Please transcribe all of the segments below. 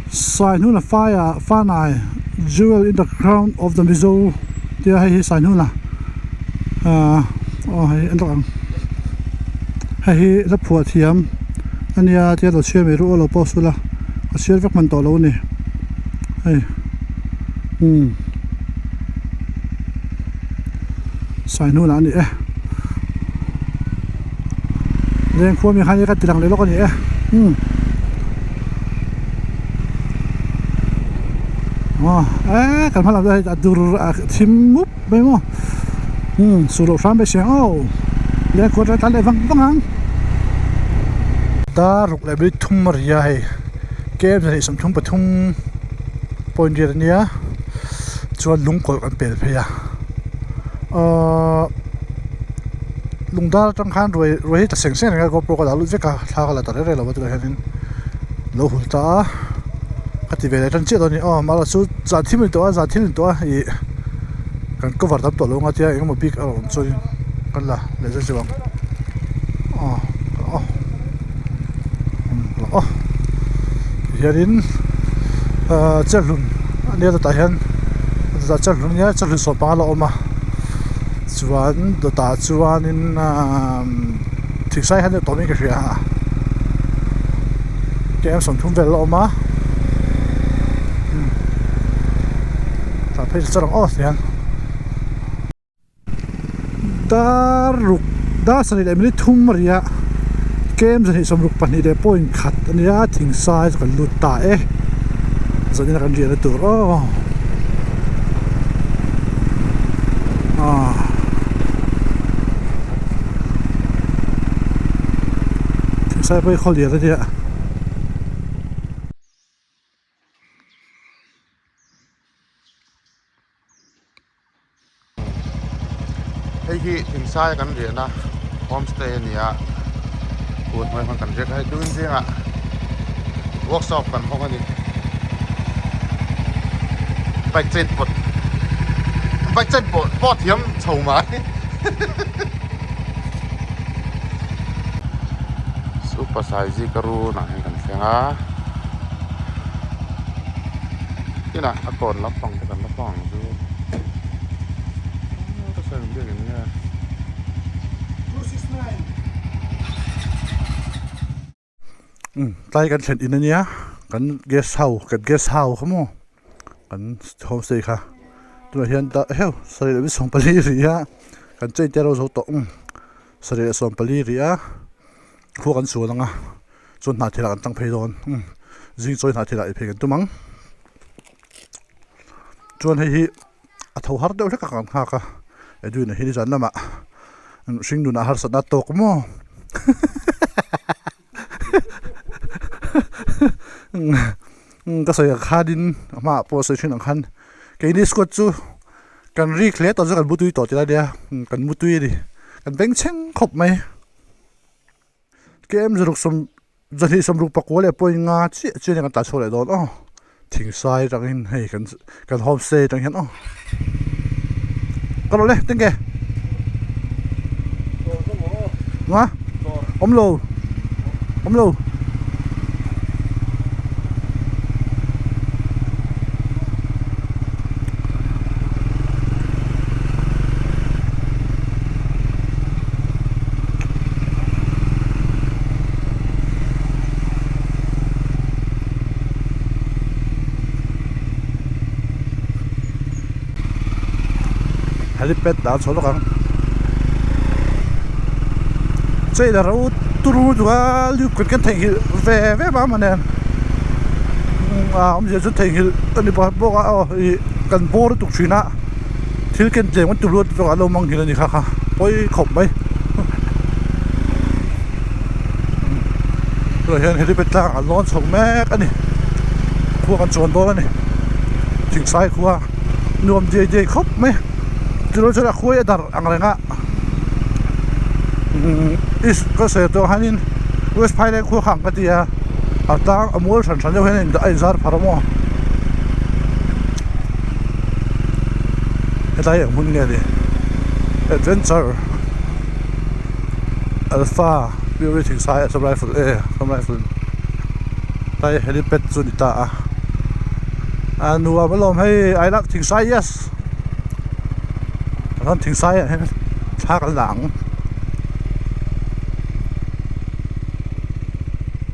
Saihnuna faia Fanai jewel in the crown of the Mizo tia hei hi Saihnuna ahh aw hei en lawk ang hei hi la phuah thiam ania tia lo chhiar mai ru aw lo post ula ka chhiar vek hman tawh lo a ni hei umm Saihnuna a ni e Lengkhua mi khan ka ti lang leh lawk a ni e umm aw eee kan hma lam chu hei a dur a thim mup mai maw umm suh loh hram mai si ang aw Lengkhua atang tlan leh vang vang ang dar ruk leh minute thum a ri a hei kem zahnih 33 point riat a nia chuan lungkawlh kan pel phei a ahh. Lungdar atang khan ruai ruai hi ta seng seng reng a GoPro ka dah lut vek a thla ka la ta reng reng lo a tunah hianin lo hul ta a ka ti ve leh tan chiah dawn a ni aw mahla chu zan thim a ni tawh a zan thil a ni tawh a ih kan cover tam tawh lo ang a tia engemaw bik a rawn awm chuanin kan la leh zet zeuh ang aw aw aw tihianin ahh chelhlun a nia tah hian chelhlun a nia chelhlun sawmpanga la awm a. Chuan dawtah chuanin ahh thingsai hian deuh tawh mai ka hria a km 30 vel a awm a tah phei chu ang aw tihian dar ruk dar sarih leh minute thum a ri a km 262 leh point khat a nia thingsai chu kan lut ta e zanin a kan riahna tur aw. Thingsai pawh hi khaw lian a nia. Hei hi Thingsai kan riahna homestay a ni a kut hnuai hman kan riak a hei tukin zingah workshop kan hawng a ni bike chain pawt bike chain pawh pawh thiam chho mai super size ka run ah hian kan thleng a kinah a kawn lampang te kan la fang ang chu ka sawi ang biak in nge. Tlai kan thlen in ania kan guest house kan guest house kha maw kan homestay kha tunah hian dah heuh sarih leh 24 ri a kan chei te ro zo tawh sarih leh 14 ri a khua kan sual ang a chuan hna thil ah kan tang phei dawn zing chawi hna thil ah ei phei kan tum ang chuan hei hi a tho har deuh hlek a kan nghak a Edwin-a hi nizan lamah hringnunah harsatna a tawk maw ka sawi ang khanin a hmaah pawh sawi thin ang khan keini squad chu kan rik hle tawh chu kan mutui tawh tih lai nia kan mutui a ni kan bengchheng khawp mai. Kem zaruk sawm zahnih sawmruk pakua leh pawhin nga chiah chiah nen kan tah chhuak leh dawn aw thingsai atangin hei kan kan homestay atang hian aw ka lo le tinge nga awm lo awm lo. Helipad dah chho lawk ang chei la ro turu duh a liu kan kan theihnghilh ve ve mai a nen a awmzia chu theihnghilh a ni bawk a aw ih kan bawr lutuk thin a. Thil ken tlem kan tum luat zawk an lo mang nghilh a ni kha kha pawi khawp mai tunah hian helipad tlang an lawn chho mek a ni khua kan chuan dawn a ni thingsai khua nuam diai diai khawp mai chulo chuan a khuai a darh ang reng a east ka sawi tawh hianin west phailen khua kha ang ka ti a a tlang a mual hran hran deuh hian a inzar phar a maw. Helai ang hmun nge ni adventure alpha pure thingsai assam rifle e assam rifle tlai helipad chu a ni ta a. A nuam alawm hei I love Thingsai yes chuan Thingsai ah hian thla kan la ang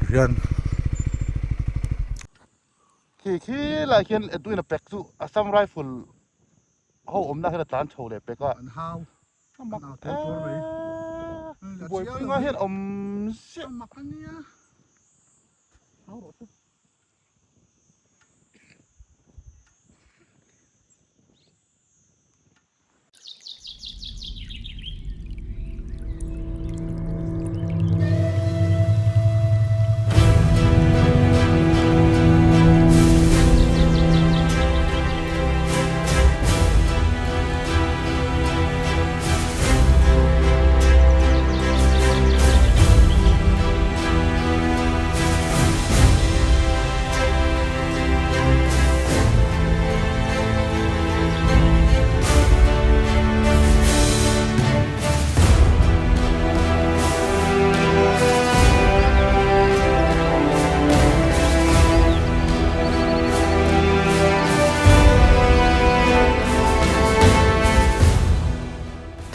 hian. Khi khi lai khian Edwin a pack chu Assam Rifle ho awmna hian a tlan chho leh pek a. An hau. A mak e buaipui ngai hian awm ziah. A mak ania hau rawh se.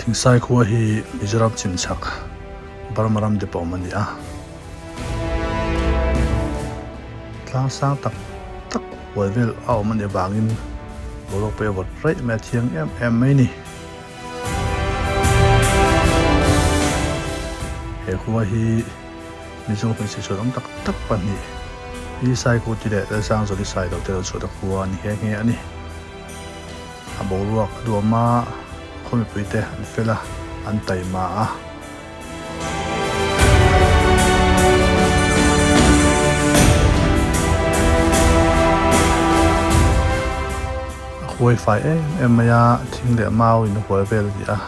Thingsai khua hi Mizoram chimchhak Burma ram dep a awm a ni a. Tlang sang tak tak huai vel a awm a nih avangin boruak pawh hi a vawt raih mai a thiang em em mai a ni. He khua hi Mizo hmeichhe chhuat awm tak tak pahnih Pi Saikuti leh Lalsangzawli Sailo te lo chhuat a khua a ni nghe nghe a ni. A boruak a duam a, khaw mipui te an fel a, an taima a. A huai fai em em mai a, thing leh mau in a hual vel a ni a.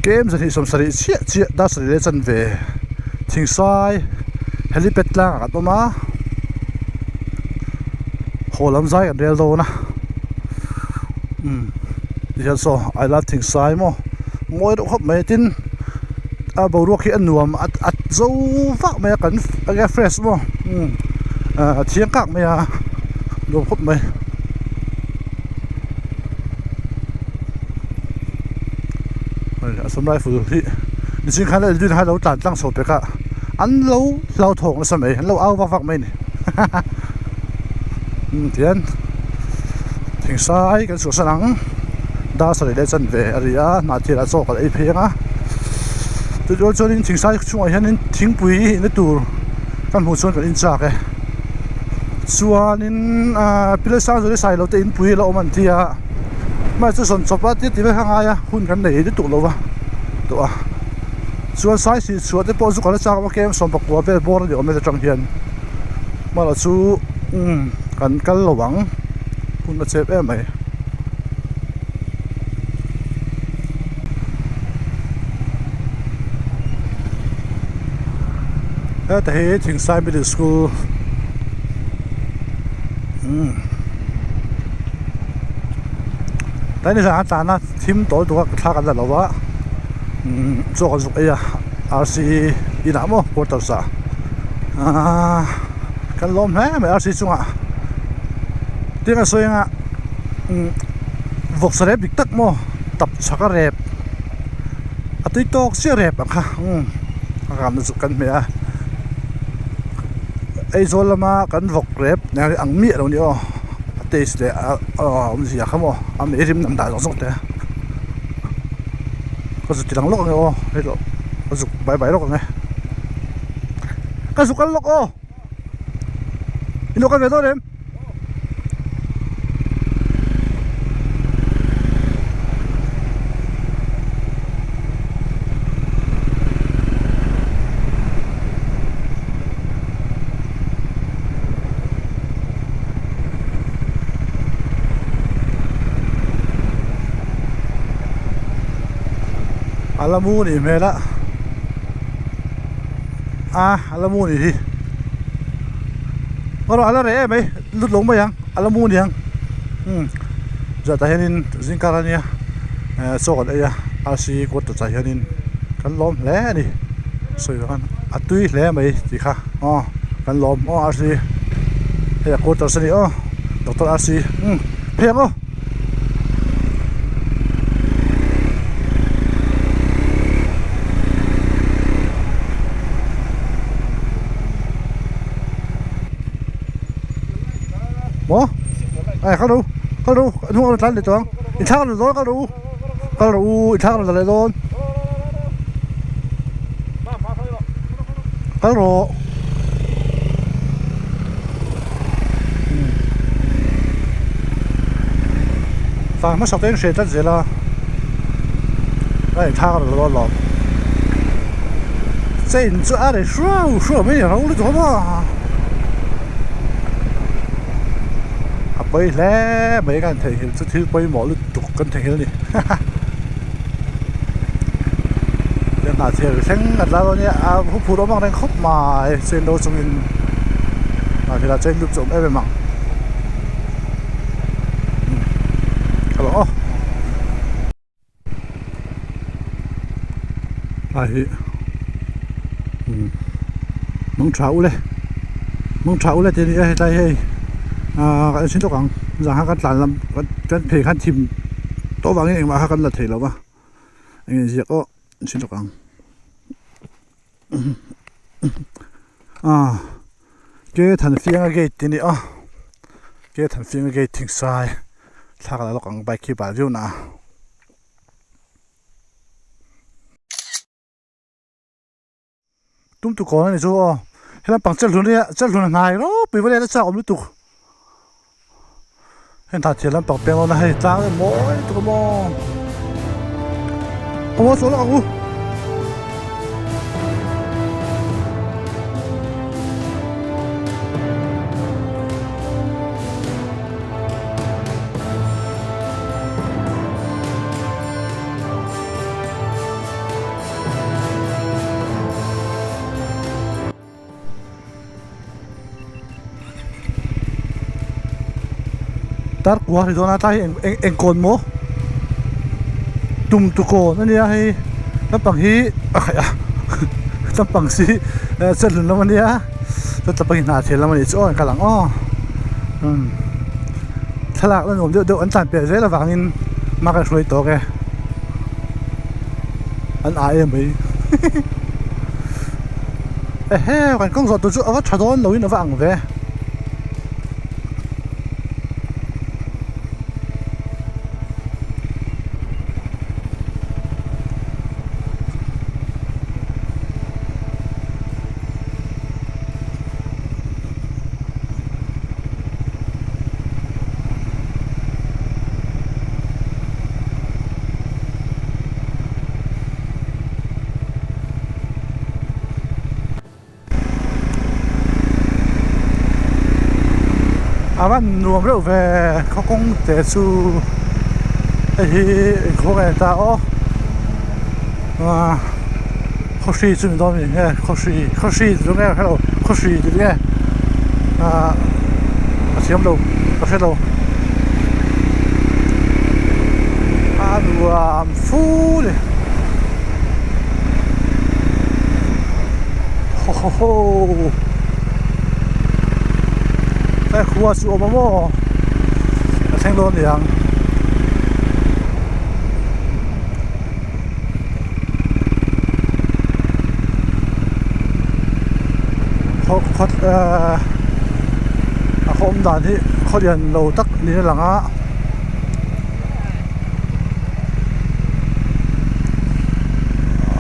Kem zahnih sawmsarih chiah chiah dar sarih leh chanve thingsai helipad tlangah kan awm a haw lam zai kan rel dawn a umm tihian saw I love thingsai maw mawi deuh khawp mai tin a boruak hi a nuam a a zo vak mai a kan enge fresh maw umm a thiang kak mai a nuam khawp mai. Assam rifle hi mihring khan Edwin khan a lo tlan tlang chho pek a an lo hlauthawng nasa mai an lo au vak vak mai a ni umm tihian thingsai kan chhuahsan ang dar sarih leh chanve a ri a hnah thil ah chaw kan ei phei ang a chutichuan chuanin thingsai chhungah hianin thingpui inna tur kan hmuh chuan kan inchak e chuanin ahh pillar sang zawh hi sailo te inpui a la awm an ti a. Hmai chu sawn chawp a tia ti vek a ngai a hun kan nei lutuk lo va tawh a chuan sai sih chhuah te pawh chu ka la chak a kem sawm pakua vel bawr a ni awm e atang hian hmanah chu umm kan kal lo ang hun a chep em mai. Heta hi Thingsai Middle School umm. Tlai ni zan a tlan a thim tawl tuk a thla kan la lo va umm chaw kan zuk ei a rc inah maw quarters ah aaa kan lawm hle mai rc chungah tin a sawi anga umm vawksa rep dik tak maw tap chhak a rep a tui tawk chiah rep ang kha umm a kan zuk kan hmeh a Aizawl lama kan vawk rep ang miah lo a ni aw. A taste leh a awmzia kha maw a mei rim nam dah zawk zawk te ka zuk ti lang lawk ange aw hei lawh ka zuk bai bai lawk ange ka zuk kal lawk aw in lo kal ve dawn em. A la mu nih hmel a a a la mu nih hi erawh a la reh em mai lut lo mai ang a la mu niang umm zat ah hianin zingkar ania eh chaw kan ei a arsi quarter ah hianin kan lawm hle a ni sawi vang a tui hle mai tih kha aw kan lawm aw arsi hei a quarters a ni aw doctor arsi umm phei ang aw. Maw ai kal ro kal ro hnung a tlan leh tawh ang i thlak leh dawn kal ro kal ro i thlak leh dawn kal rawh. Tlan hmasa te in hre tlat zel a a inthlak a rawn lawm chain chu a ri hruau hruau mai a ro lutuk a maw a pawi hle mai kan theihnghilh chu thil pawimawh lutuk kan theihnghilh a ni haha. Hnah thel thleng an la dawn nia a huphurh awm ang reng khawp mai chain lo chungin hnah thel ah chain lut chu a awm em em ang ka lo aw a hi umm mawng tha ule mawng tha ule tih a ni a hetlai hei ahh kan en tawk ang zan kha kan tlan lam kan phei khan thim tawh vangin engmah kha kan la thei lo va eng inziak aw en tawk ang ah ke thanfianga gate tih a ni a ke thanfianga gate thingsai thlak la lawk ang bike khi bal viau na a. Tum tu kawn a ni chu aw helam pang chelhlun hi chelhlun a hnai ropui vel a chak awm lutuk heng thah thian lampang peng dawn a hei tlang deuh mawi lutuk a maw aw saw lawk ang u. Tar kua ri dawn a tlai hi eng eng eng kawn maw tum tu kawn a nia hei naupang hi a khaih a naupang si chelhlun lam a nia chuan naupang hi hna thiam lam a nih chu aw an kal ang aw umm thlalak la nuam deuh deuh an tlan pel zel avangin hma kan hruai tawk e. An ah em mai ehe kan kawng zawh tur chu a va tha dawn lo in a va ang ve. A van nuam reuh ve khaw kawng te chu hei hi engkhaw nge ta aw ah khaw hri chu ni dawn a ni nge khaw hri khaw hri chu nge ka hrelo khaw hri tih nge ah ka thiam lo ka hre lo a nuam fu ni haw haw haw he khua chu awm a maw a thleng dawn a ni ang. Khaw khaw ehh a khaw awm dan hi khaw lian lo tak niin a lang a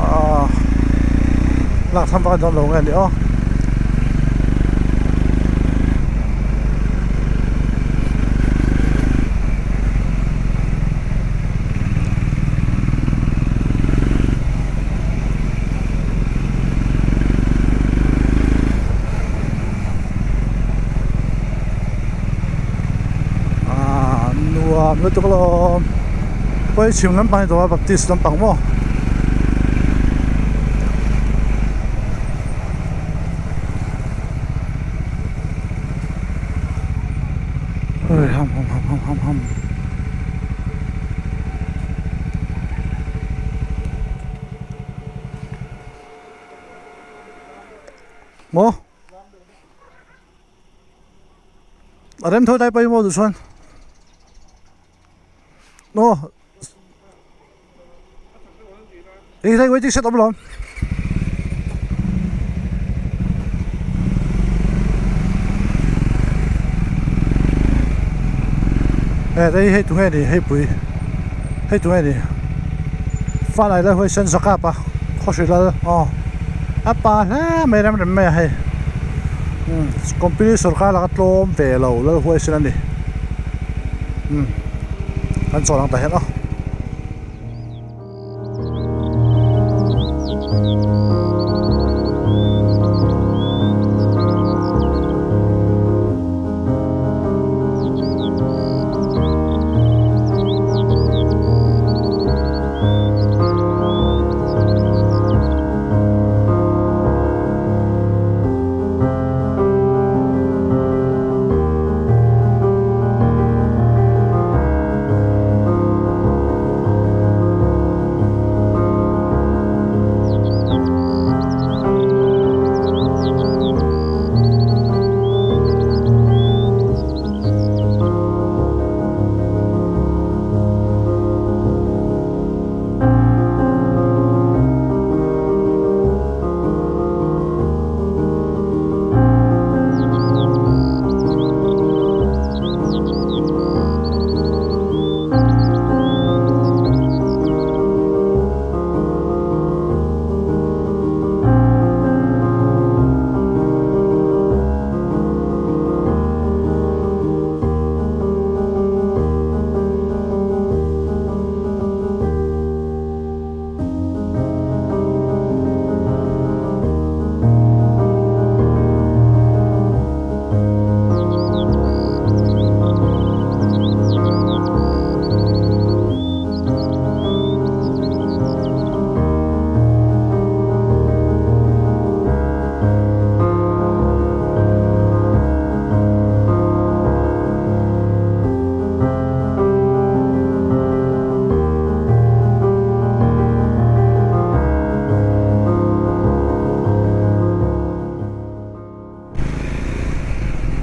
ahh lak tham vak a dawn lo nge ni aw. Aaa nuam lutuk alawm pawi chhim lampang hi tawh a baptist lampang maw. Maw? A rem tho dai pawimawh duh chuan aw Ih hei waiting shed awm lawm. Eh hei hei tunge ni hei pui hei tunge ni fanai lai huai sen zakap a khawhri lal aw a pa hle mai rem rem mai a hei umm company sawrkar laka tlawm ve lo lal huai sen a ni umm kan chawl ang tah hian aw.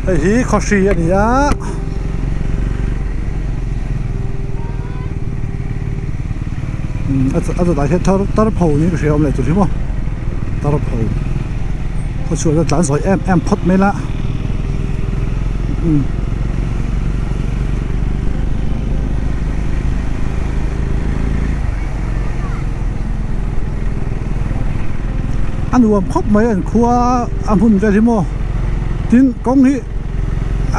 Hei hi khawhri a ni a umm a chawtah hian tar tar pho niin ka hria a awm leh tur hi maw tar pho khaw chhuah chuan tlan zawi em em phawt mai la umm. A nuam khawp mai an khua a hmun vel hi maw tin kawng hi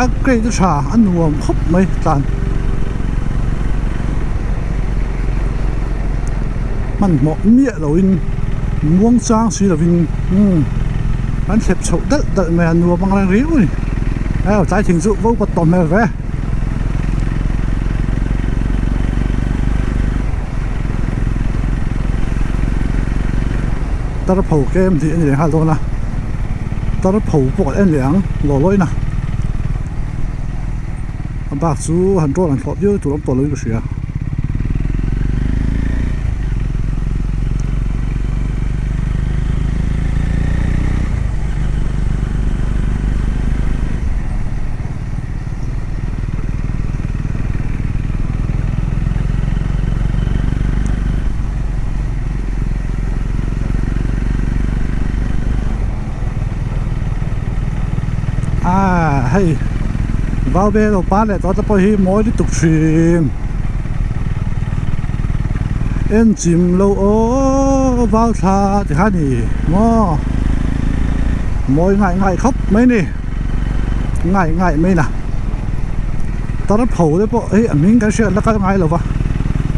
a grade a tha a nuam khawp mai tlan hmanhmawh miah loin muang chang si lovin umm an thlep chhoh dalh dalh mai a nuam ang reng riau a ni hei tlai thing chu vo kawt tawh hmel ve. Tarpho kem tih a ni leh nghal dawn a tarpho pawh kan en leh ang law lawin a a bak chu han draw han thlawh viau tur awm tawh loin ka hria. Aaa hei vau vel lo par leh tawh te pawh hi mawi lutuk thin en chim lo aw vau thla ti kha a ni maw mawi ngaih ngaih khawp mai a ni. Ngai ngai mai na tar pho te pawh hei a hming kan hriat la kal ngai lo va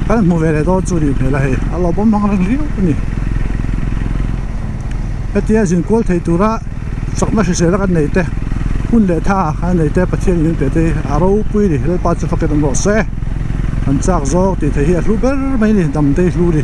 kan hmu ve leh dawn chu nih hmel a hei a lo bawm ang reng riau a ni hetia zin kual thei tura chakna hrisel a kan nei te hun leh tha kan nei te Pathian in min pe te hi a ropui a ni Lalpa chu fakin awm rawh se kan chak zawk tih theih hi a hlu ber mai a ni damte hi hlu a ni.